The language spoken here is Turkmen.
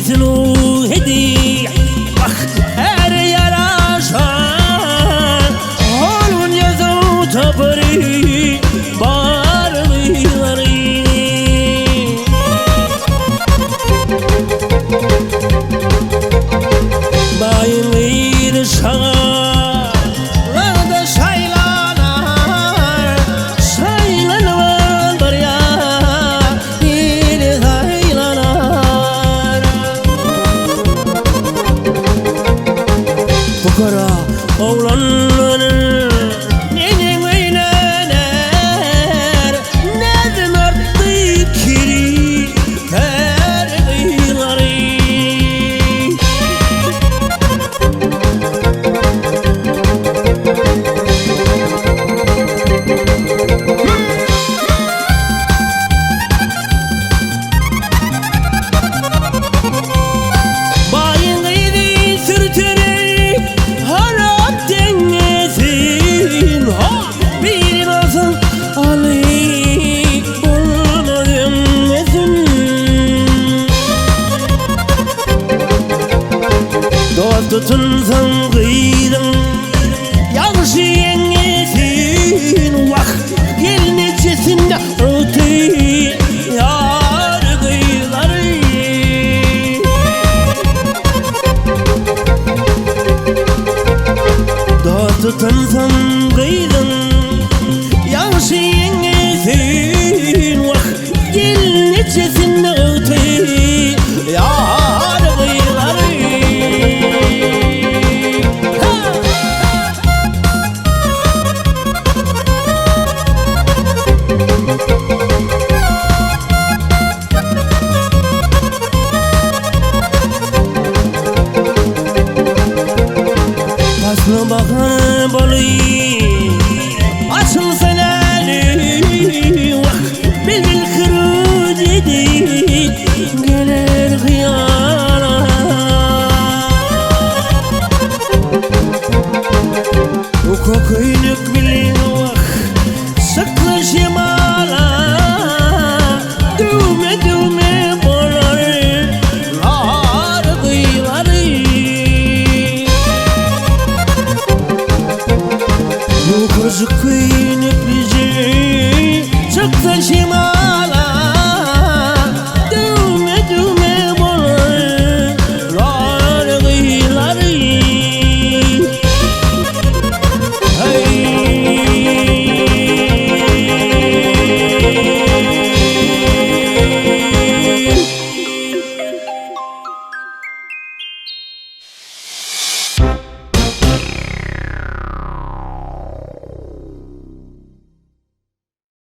Gelnejesini hedi Wah, äre ýaraşan Ol gün ýazaw tapary Bar gyzlary. Baýyň gyzy şagalada şaýlanar, Şaýlanyban barýar ili saýlanar. Pukara oglanlar neneň öýlener, Näzim artdy kiri ter gyzlary. Baýyň gyzy sürtener harap deňňesin, ha! Birin alsaň alyp bolmaz öňňesin. Dost tutunsaň gyzyň ýagşy ýeňňesin, wah, gelnejesinde ygtyýar gyzlary. Dost tutunsaň gyzyň ýagşy ýeňňesin, wah, gelnejesinde ygtyýar gyzlary. Ha! Pasly bahar bolyp.